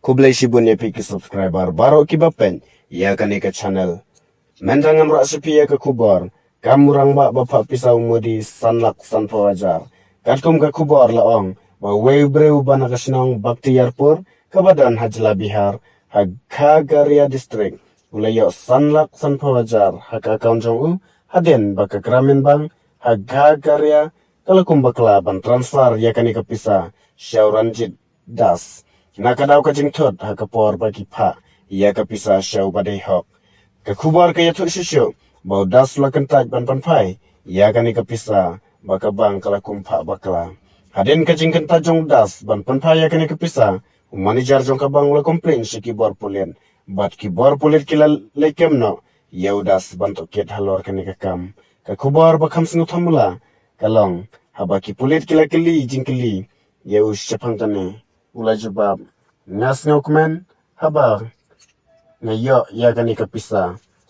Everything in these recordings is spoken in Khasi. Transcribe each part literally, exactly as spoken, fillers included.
Khublei shibun ïa phi ki subscriber baroh kiba peit ïa kane ka channel. Mynta ngan rah sha phi ïa ka khubor kam u rangbah ba phah pisa u Modi san lak san phew hajar. Katkum ka khubor la ong ba uwei u briew uba na ka shnong Bakhtiyarpur kaba don ha jylla Bihar, ha Khagaria district, u la ïoh san lak san phew hajar ha ka account jong u, hadien ba ka Gramin Bank ha Khagaria ka la kum bakla ban transfer ïa kane ka pisa sha u Ranjit Das. Na ka daw ka jingthut ha ka por ba ki phah ïa ka pisa sha u ba dei hok. Ka khubor ka ïathuh shuh shuh ba u Das u la kyntait ban pynphai ïa kane ka pisa ba ka bank ka la kum phah bakla. Hadien ka jingkyntait jong u Das ban pynphai ïa kane ka pisa, u manager jong ka bank u la complain sha ki bor pulit, bad ki bor pulit ki la leit kem noh ïa u Das ban tohkit halor kane ka kam. Ka khubor ba kham sngewthuh mula ka long, haba ki pulit ki la kylli jingkylli ïa u shaphang kane, u la jubab, nga sngewkmen haba nga ïoh ïa kane ka pisa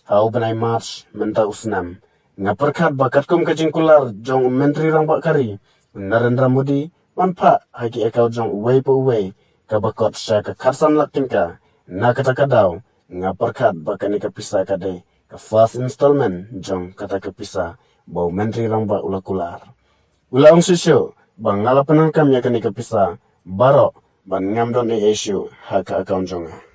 ha u bnai March mynta u snem. Nga pyrkhat ba katkum ka jingkular jong u Myntri Rangbah ka ri, u Narendra Modi, ban phah ha ki account jong uwei pa uwei kaba kot sha ka khatsan lak tyngka. Na kata ka daw nga pyrkhat ba kane ka pisa ka dei ka first installment jong kata ka pisa ba u Myntri Rangbah u la kular. U la ong shuh shuh ba nga la pyndonkam ïa kane ka pisa baroh ban ngam don ei ei shuh ha ka account jong nga.